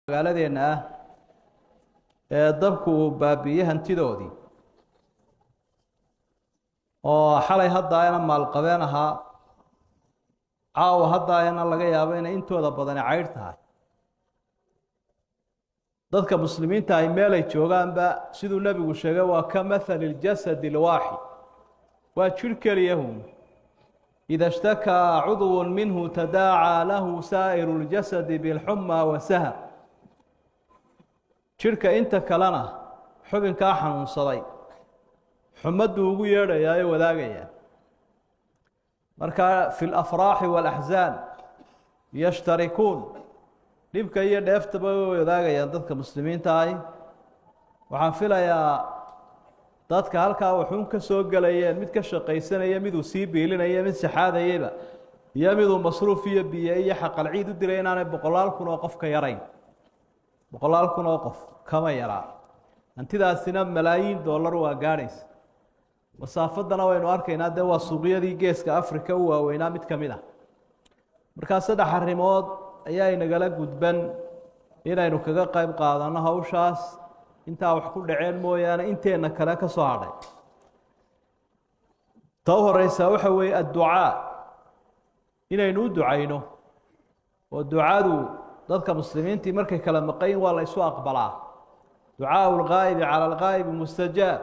Magaaladeenna ah ee dabku uu baabi'iyey hantidoodii, oo xalay hadda ayna maalqabeen ahaa, caawa hadda ayna laga yaabo inay intooda badani caydh tahay. Dadka muslimiinta ay meelay joogaanba, siduu Nebigu sheegay, waa كمثل الجسد الواحد, waa jidh keliyahun. إذا اشتكى عضو منه تداعى له سائر الجسد بالحمى والسهر. Jidhka inta kalena xubinkaa xanuunsaday xumaduu ugu yeedhayaa ee wadaagayaa. Marka في الأفراح والأحزان يشتركون, dhibka iyo dheeftaba way wadaagayaan dadka muslimiinta ahi. Waxaan filayaa dadka halkaa waxuun ka soo gelayeen, mid ka shaqaysanaya, miduu sii biilinaya, mid saxaadayeyba iyo miduu masruuf iyo biyo iyo xaqal ciid u diray, inaanay boqolaal kun oo qof ka yarayn. 100,000 oo qof kama yaraa. Hantidaasina malaayiin dollar waa gaadhaysa. Masaafadana waynu arkaynaa, dee waa suuqyadii Geeska Africa u waaweynaa mid ka mid ah. Markaa saddex arrimood ayaa inagala gudban inaynu kaga qayb qaadanno hawshaas. Intaa wax ku dhaceen mooyaane, inteenna kale ka soo hadhay, ta u horeysaa waxa weeye adducaa, inaynu u ducayno, oo ducadu dadka muslimiintii markay kala maqayin waa la isu aqbalaa. دعاء الغائب على الغائب مستجاب.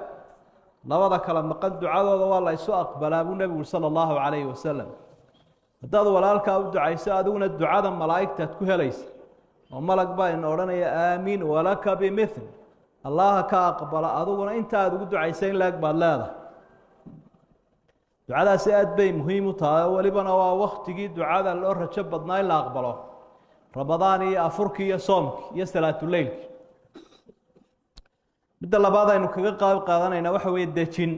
Labada kala maqan ducadooda waa la isu aqbalaa, buu Nebigu صلى الله عليه وسلم. Haddaad walaalkaa u ducayso, adiguna ducada malaa'igtaad ku helaysa, oo malag baa ina odhanaya: "Aamiin ولك بمثل." Allaha ka aqbala, adiguna inta aad ugu ducaysa in laeg baad leedahay. Ducadaasi aad bay muhiim u tahay, oo welibana waa waktigii ducada loo rajo badnaa in la aqbalo, Ramadaan iyo afurkii iyo soomkii iyo salaatuleylkii. Midda labaad aynu kaga qaab qaadanaynaa waxa weeye dejin.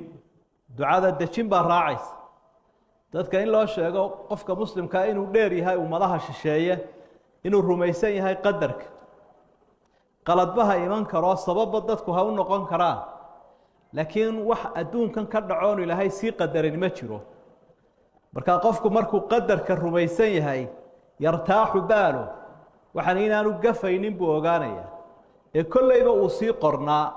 Ducada dejin baa raacaysa. Dadka in loo sheego qofka muslimkaa inuu dheer yahay ummadaha shisheeye, inuu rumaysan yahay qadarka, qaladbaha iman karo, sababba dadku ha u noqon karaan, laakiin wax adduunkan ka dhacoon Ilaahay sii qadarin ma jiro. Marka qofku markuu qadarka rumaysan yahay, يرتاح باله, waxaan inaanu gafaynin buu ogaanaya ee kollayba uu sii qornaa.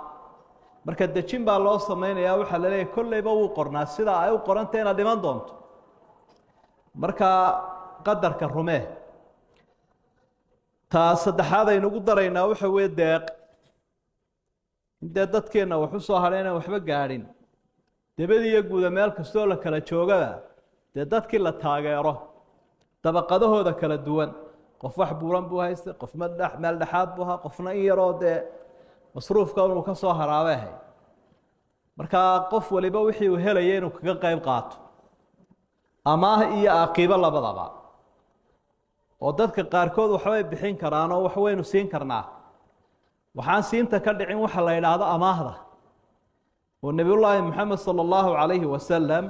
Marka dejin baa loo samaynayaa. Waxaa la leeyahy kollayba wuu qornaa, sida ay u qorantay inaad dhiman doonto. Marka qadarka rumee. Taa saddexaad aynu ugu daraynaa waxa weeye deeq. Intee dadkeenna wax u soo hadhay inaan waxba gaadhin, debad iyo guuda, meel kastoo la kala joogaba, dee dadkii la taageero dabaqadahooda kala duwan. Qof wax buuran buu haystay, qof madhex meel dhexaad buu ahaa, qofna in yaroo dee masruufka inuu ka soo haraabay ahayd. Markaa qof waliba wixii uu helaya inuu kaga qayb qaato, amaah iyo aaqiibo labadaba, oo dadka qaarkood waxbay bixin karaan oo waxwaynu siin karnaa. Waxaan siinta ka dhicin waxa la yidhaahdo amaahda, oo Nebiyullaahi Moxamed صلى الله عليه وسلم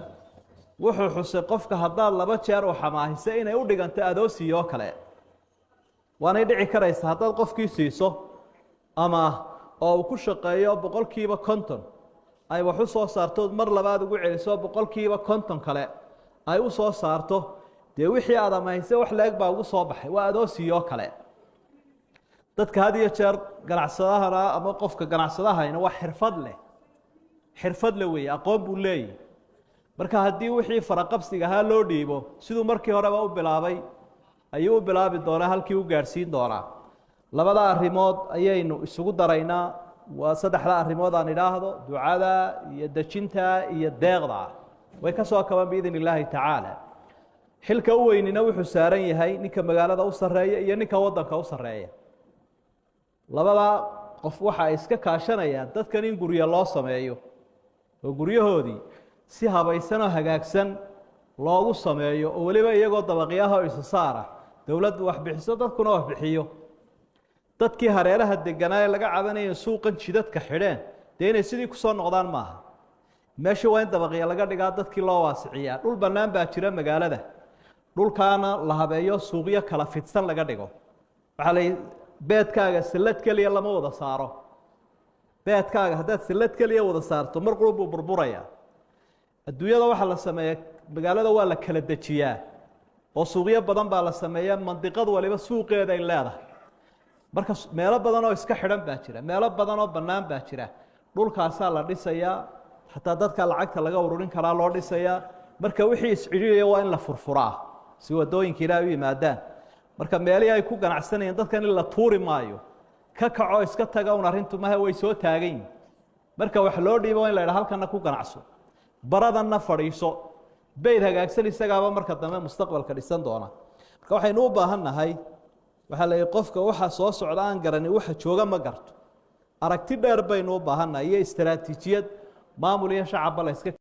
wuxuu xusay qofka haddaad laba jeer u xamaahisa inay u dhiganto adoo siiyoo kale. Waanay dhici karaysa haddaad qofkii siiso amaah oo uu ku shaqeeyo 50% ay wax u soo saartood, mar labaad ugu celiso 50% kale ay u soo saarto, dee wixii aad amaahise wax leeg baa ugu soo baxay, waa adoo siiyoo kale. Dadka had iyo jeer ganacsadahana ama qofka ganacsadahayna waa xirfad leh, xirfad leh weeye, aqoon buu leeyahy. Marka haddii wixii faraqabsiga ahaa loo dhiibo, siduu markii horeba u bilaabay ayuu u bilaabi doonaa, halkii u gaadhsiin doonaa. Labada arrimood ayaynu isugu daraynaa, waa saddexda arrimood aan idhaahdo: ducada iyo dejinta iyo deeqda. Way ka soo kaban بإذن الله تعالى. Xilka u weynina wuxuu saaran yahay ninka magaalada u sarreeya iyo ninka waddanka u sarreeya. Labada qof waxa ay iska kaashanayaan dadkan in guryo loo sameeyo, oo guryahoodii si habaysan oo hagaagsan loogu sameeyo, oo weliba iyagoo dabaqyaha oo isa saara, dowladdu wax bixiso, dadkuna wax bixiyo. Dadkii hareeraha deganaa ee laga cabanaya suuqan jidadka xidheen, dee inay sidii kusoo noqdaan maaha. Meesha waa in dabaqya laga dhigaa, dadkii loo waasiciyaa. Dhul bannaan baa jira magaalada, dhulkaana la habeeyo, suuqyo kala fidsan laga dhigo. Waxaa la beedkaaga sallad keliya lama wada saaro. Beedkaaga haddaad sallad keliya wada saarto, mar qurub buu burburayaa. Adduunyada waxaa la sameeyaa, magaalada waa la kala dejiyaa oo suuqyo badan baa la sameeyaa. Mandiqad waliba suuqeeda ay leedahay. Marka meelo badan oo iska xidhan baa jira, meelo badan oo bannaan baa jira. Dhulkaasaa la dhisayaa, xataa dadka lacagta laga ururin karaa loo dhisayaa. Marka wixii iscidhiidhaya waa in la furfuraa si waddooyinka ilaah u yimaadaan. Marka meelihii ay ku ganacsanayeen dadkan in la tuuri maayo, ka kaco iska taga un arrintu maha, way soo taagan yihin. Marka wax loo dhiibo in la idhaha halkanna ku ganacso, baradanna fadhiiso, bayd hagaagsan isagaaba marka dambe mustaqbalka dhisan doona. Marka waxaynu u baahan nahay, waxaa la yihi, qofka waxa soo socda aan garanin waxa jooga ma garto. Aragti dheer baynu u baahannahay iyo istaraatiijiyad maamul iyo shacabba la iska